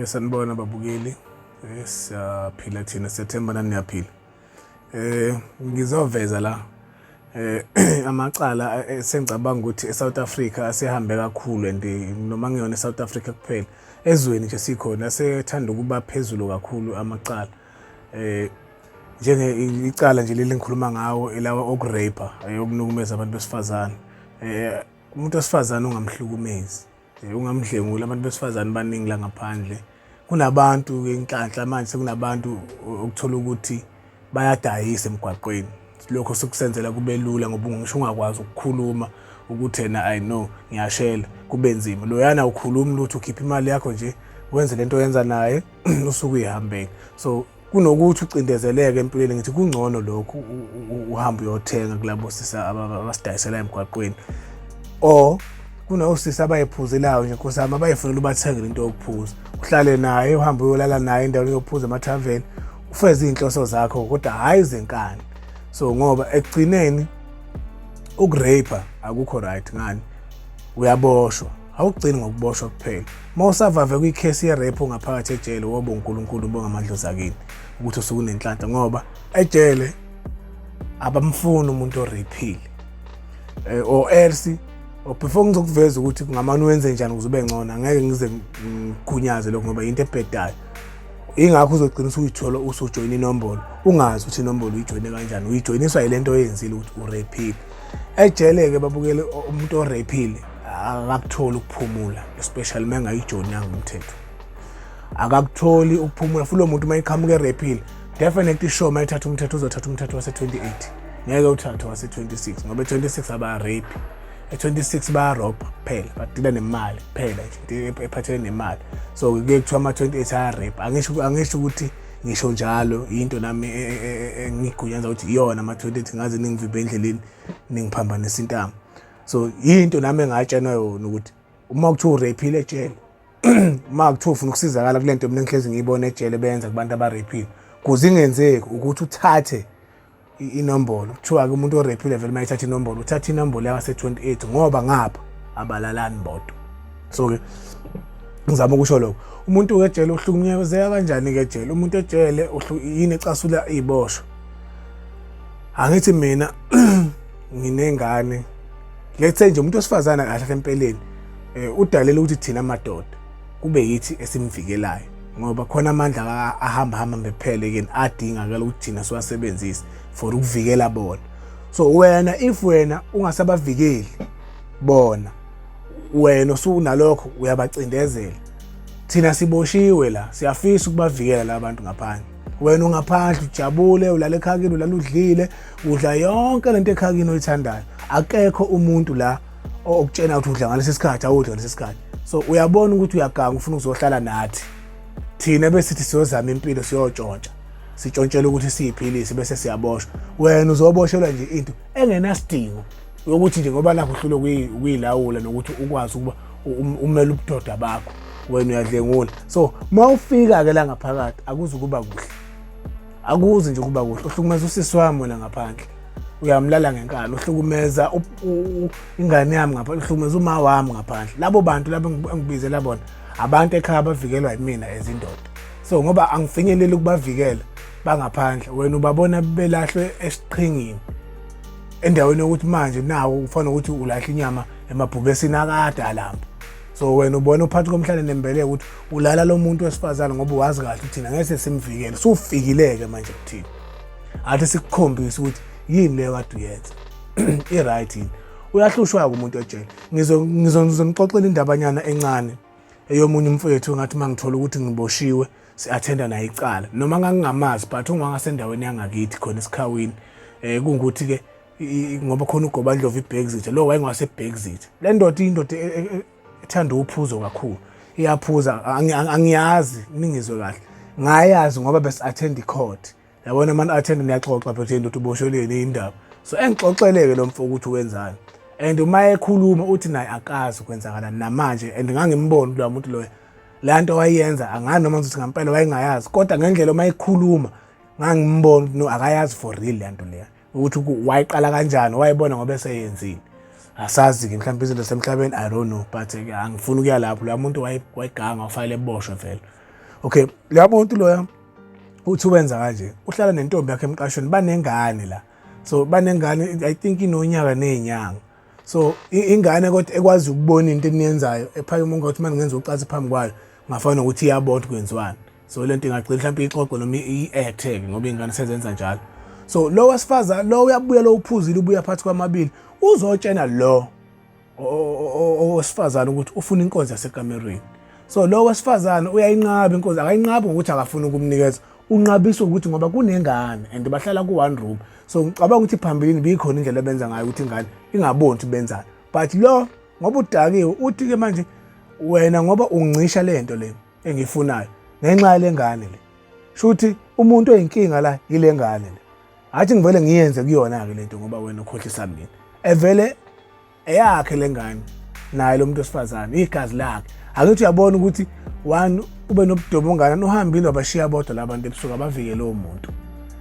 Sanibona babukeli. Siyaphila thina, siyathemba nani niyaphila. Ngizoveza la amacala sengicabanga ukuthi eSouth Africa asehambe kakhulu and noma ngiyona eSouth Africa kuphela, ezweni nje sikhona asethanda ukuba phezulu kakhulu amacala. Njenge icala nje leli ngikhuluma ngawo elawa okurape, okunukumeza abantu besifazane. Umuntu wesifazane ungamhlukumezi, ungamdlenguli. Abantu besifazane baningi la ngaphandle. Kunabantu inhlanhla manje, sekunabantu okuthola ukuthi bayadayisa emgwaqweni. Lokho sekusenzela kube lula ngoba ngisho ungakwazi ukukhuluma ukuthi ena I know ngiyashela, kube nzima. Loyana ukhuluma lutho, ukhipha imali yakho nje, wenze lento oyenza naye, usuke uyihambele. So kunokuthi ucindezeleke empilweni, ngithi kungcono lokhu uhambe uyothenga kulabo sisa abasidayisela emgwaqweni, or kunosisi abayiphuzelayo nje, nkosi yami, abayifunela ubathengele into yokuphuza, uhlale naye, uhambe uyolala naye endaweni yokuphuza emathaveni, ufeze iy'nhloso zakho, kodwa hhayi zenkani. So ngoba ekugcineni ukurape akukho right. Ngani? Uyaboshwa. Awugcini ngokuboshwa kuphela. Uma usavave kwikhesi ye-rape ungaphakathi ejele, woba uNkulunkulu, ubonga amadlozi akini ukuthi usuke unenhlanhla, ngoba ejele abamfuni umuntu oraphile. Or else, or before ngizokuveza ukuthi kungamane wenze njani ukuze ube ngcono, angeke ngize ngigunyaze lokho ngoba into ebhedayo. Ingakho uzogcina usuyithola usujoyina inombolo, ungazi ukuthi inombolo uyijoyine kanjani, uyijoyiniswa yile nto oyenzile ukuthi uraphile. Ejele-ke babukele, umuntu oraphile akakutholi ukuphumula, especially uma engayijoyinanga umthetho, akakutholi ukuphumula. Futhi lo muntu uma eqhamuka eraphile, definitely sure, uma ethatha umthetho uzothatha umthetho wase-28, ngeke uthathe wase-26, ngoba e-26 aba-rape, e-26 bayarobha kuphela, badila nemali kuphela nje, into ephathelene nemali. So kuye kuthiwa ama-28 aya-rape. Angisho ukuthi ngisho njalo, into nami engigunyaza ukuthi iyona ama-28, ngaze ningivimbe endleleni, ningiphambanisa intamo. So yinto nami engatshenwa yona ukuthi uma kuthiwa uraphile ejele, uma kuthiwa ufuna ukusizakala kule nto mina engihlezi ngiyibona ejele benza kubantu abaraphile, kuze ingenzeki ukuthi uthathe inombolo. Kuthiwa-ke umuntu oraphile vele uma ethatha inombolo, uthatha inombolo yakase-28, ngoba ngapha abalalani bodwa. So-ke ngizama ukusho lokho, umuntu ejele uhlukunyezeka kanjani-ke ejele? Umuntu ejele yini ecasula iy'boshwa? Angithi mina nginengane, let's say nje umuntu wesifazane kahle kahle empeleni udalela ukuthi thina amadoda kube yithi esimvikelayo, ngoba khona amandla ahamba hamba bephele kini adingakala ukuthi thina siwasebenzise for ukuvikela bona. So wena, if wena ungasabavikeli bona, wena usunalokho uyabacindezela. Thina siboshiwe la, siyafisa ukubavikela la bantu ngaphandle. Wena ungaphandle ujabule, ulala ekhakini, ulala udlile, udla yonke lento ekhakini oyithandayo. Akekho umuntu la okutshena ukuthi udla ngalesi sikhathi, awudla ngalesi sikhathi. So uyabona ukuthi uyaganga, ufuna ukuzohlala nathi thina besithi siyozama impilo, siyotshontsha, sitshontshela ukuthi siyiphilise, bese siyaboshwa. Wena uzoboshelwa nje into engenasidingo yokuthi nje ngoba nakho uhlulwe ukuyilawula nokuthi ukwazi ukuba umele ubudoda bakho, wena uyadlengula. So uma ufika-ke la ngaphakathi akuzi ukuba kuhle, akuzi nje ukuba kuhle. Uhlukumeza usisi wami wena ngaphandle, uyamlala ngenkani, uhlukumeza ingane yami ngaphandle, uhlukumeza uma wami ngaphandle. Labo bantu labo engibizela bona abantu ekhaya bavikelwa yimina ezindoda. So ngoba angifinyeleli ukubavikela bangaphandle, wena ubabona belahlwe esiqhingini, endaweni yokuthi manje nawo kufanele ukuthi ulahle inyama emabhubesini akade alamba. So wena ubona uphathi komhlane nembeleko ukuthi ulala lo muntu wesifazane, ngoba wazi kahle ukuthi thina ngeke simvikele. Sufikile-ke manje kuthina, athi sikukhombise ukuthi yini leyo kade uyenza i-right yini. Uyahlushwa-ke umuntu ejele. Ngizonixoxela indabanyana encane eyomunye umfowethu. Ngathi uma ngithola ukuthi ngiboshiwe, si-attenda naye icala, noma ngangingamazi, but ungangasendaweni yangakithi khona esikhawini. Kungukuthi-ke ngoba khona uGobandlovu iBhekzitha, lo wayengwasebhekzitha. Le ndoda indoda ethanda uphuzo kakhulu, iyaphuza. Angiyazi, ningizwe kahle, ngayazi ngoba besi-attend i-court, yabona. Mani attend, niyaxoxa phela, indoda ubosheleni indaba. So engixoxeleke lo mfo ukuthi wenzani, and uma ekhuluma uthi naye akazi kwenzakalani namanje. And ngangimbona kuloya muntu loyo, le nto wayenza angani noma ngizothi ngampela wayengayazi, kodwa ngendlela uma ekhuluma ngangimbona ukuthi no, akayazi for real le nto leya, ukuthi wayiqala kanjani, wayibona ngoba eseyenzile. Asazi-ke, mhlawumbe izinto zasemhlabeni, I don't know, but-ke angifuni ukuya lapho. Loya muntu wayiganga, wafanele eboshwe vele. Okay, leya muntu loya uthi wenza kanje, uhlala nentombi yakhe emqashweni, banengane la. So banengane, I think inonyaka nezinyanga. So ingane kodwa ekwazi ukubona into eniyenzayo ephakeme, ungathi uma ngenza ucansi phambi kwayo ngafana nokuthi iyabona ukuthi kwenziwani. So lento ingagcina mhlawumbe ixoxo noma i-act ngoba ingane sezenza njalo. So lo wesifazane lo uyabuya, lo uphuzile, ubuya phakathi kwamabili, uzotshena lo owesifazane ukuthi ufuna inkonzo yasekamerweni. So lo wesifazane uyayinqaba inkonzo. Akayinqabi ngokuthi akafuni ukumnikeza, unqabiswa ukuthi ngoba kunengane and bahlala ku-one room. So ngicabanga ukuthi phambilini bikhona indlela abenza ngayo ukuthi ingane ingaboni ukuthi benzani, but lo ngoba udakiwe uthi-ke manje wena ngoba ungincisha le nto le engiyifunayo ngenxa yale ngane le, shuthi umuntu oyinkinga la yile ngane le, athi ngivele ngiyenze kuyona-ke lento ngoba wena ukhohlisa mina. Evele eyakhe lengane naye lo muntu wesifazane, igazi lakhe. Angithi uyabona ukuthi one ube nobudobo onganani, uhambile wabashiya bodwa labantu ebusuku, abavike lowo muntu,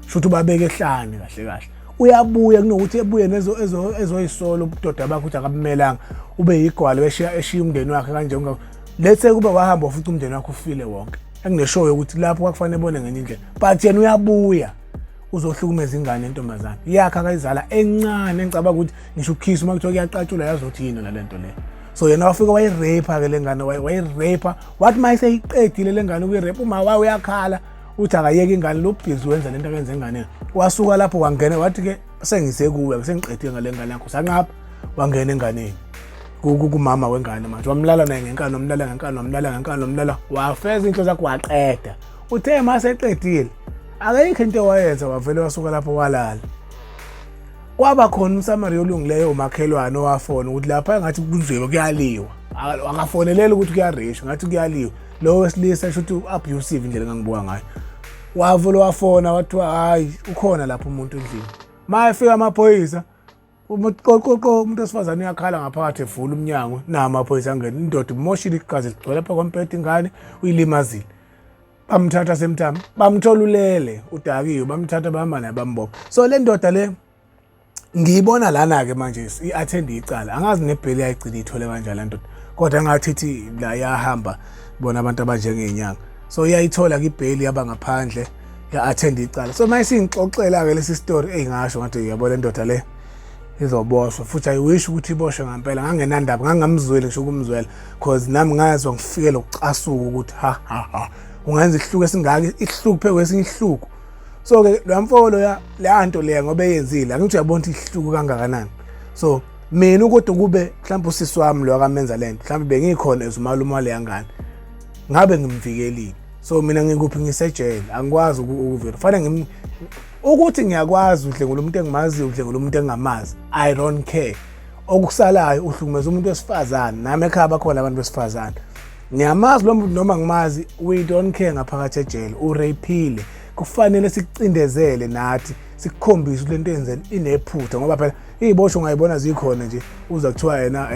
shuthi ubabeke ehlane kahle kahle. Uyabuya, kunokuthi ebuye nezo ezoyisola ubudoda bakhe ukuthi akabumelanga, ube yigwala eshiya eshiya umndeni wakhe kanje. Let's say kube wahamba wafica umndeni wakhe ufile wonke, engineshoyo ukuthi lapho kwakufanele ebone ngenye indlela, but yena uyabuya uzohlukumeza ingane yentombazane yakhe akayizala encane. Engicabanga ukuthi ngisho ukukhisa uma kuthiwa kuyaqatshulwa yazi ukuthi yini le nto le. So yena wafika wayirape-ke le ngane, wayirape. Wathi uma eseyiqedile le ngane ukuyirape, uma waye uyakhala uthi akayeke ingane lo busy wenza lento akenze enganeni. Wasuka lapho wangena, wathi-ke sengisekuwe, sengiqedile ngale ngane yakho, sanqapha wangena enganeni kumama wengane. Manje wamlala naye ngenkani, wamlala ngenkani, wamlala ngenkani, wamlala, wafeza into zakhe, waqeda. Uthe uma seqedile akayikho into owayenza, wavele wasuka lapho walala. Kwaba khona umsamariya olungileyo, umakhelwane, owafona ukuthi lapha engathi kuzwebe kuyaliwa. Akafoneleli ukuthi kuyarishwa, ngathi kuyaliwa. Lo wesilisa esho ukuthi abusive indlela engangibuka ngayo. Wavula wafona, wathiwa hayi, ukhona lapho umuntu endlini. Ma efika amaphoyisa, qoqoqo, umuntu wesifazane uyakhala ngaphakathi, evula umnyango, na amaphoyisa angena, indoda imoshile, igazi ligcwele lapha kwampetha, ingane uyilimazile. Bamthatha semthama, bamthola ulele udakiwe, bamthatha bahamba naye, bambopha. So le ndoda le ngiyibona lana-ke manje i-attend icala, angazi nebheli yayigcina iyithole kanjani le ndoda, kodwa engathi ithi la yahamba bona abantu abanjengey'nyanga. So iyayithola-ke ibheli, yaba ngaphandle, ya-attend icala. So uma isingixoxela-ke lesi story, eyi, ngasho ngathi uyabo le ndoda le izoboshwa futhi. I wish ukuthi iboshwe ngampela. Ngangenandaba, ngangamzweli ngisho ukumzwela, cause nami ngazwa ngifikele ukucasuka ukuthi ha ha ha, ungenza isihluku esingaka, isihluku phe kwesinye isihluku. So-ke loya mfo loya, leya nto leya ngoba eyenzile, angithi uyabona ukuthi isihluku kangakanani. So mina ukuthi kube mhlawumbe usisi wami lo akamenza lento, mhlawumbe bengikhona as umalume waleya ngane, ngabe ngimvikelile. So mina ngikuphi? Ngisejele, angikwazi ukuvela kufanele ngim ukuthi ngiyakwazi udlengula umuntu engimaziyo, udlengula umuntu engingamazi, I don't care. Okusalayo uhlukumeza umuntu wesifazane. Nami ekhaya bakhona abantu besifazane, ngiyamazi lo muntu noma ngimazi, we don't care. Ngaphakathi ejele uraphile, kufanele sikucindezele nathi, sikukhombise ukuthi lento yenzeni inephutha, ngoba phela iy'boshwa ungayibona zikhona nje, uza kuthiwa yena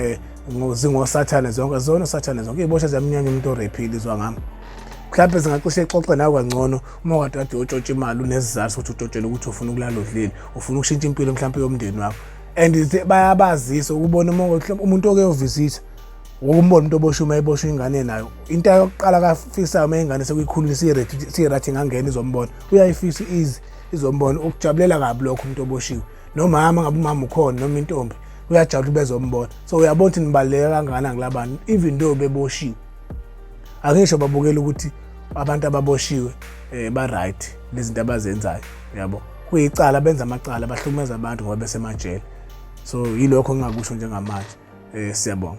zingosathane zonke, zona sathane zonke iy'boshwa ziyamnyanya umuntu oraphile. Izwa ngami, mhlawumbe zingacishe ixoxe nawe kangcono uma kade kade uyotshontsha imali, unesizathu sokuthi utshotshele ukuthi ufuna ukulala udlile, ufuna ukushintsha impilo mhlawumbe yomndeni wakho, and bayabazisa ukubona umuntu oke yovisitha, ukumbona umuntu oboshiwe uma eboshwe ingane nayo. Into yokuqala kafisayo uma ingane sekuyikhulile siyi-right, ingangena izombona, uyayifisa easy izombona. Ukujabulela kabi lokho umuntu oboshiwe, nomama ngabe umama ukhona noma intombi, uyajabula bezombona. So uyabona ukuthi nibaluleke kangakanani kulabantu even though beboshiwe. Angisho babukela ukuthi abantu ababoshiwe ba right lezinto abazenzayo, yabo, kuyicala, benza amacala, bahlukumeza abantu ngoba besemajele. So yilokho engingakusho njengamanje. Siyabonga.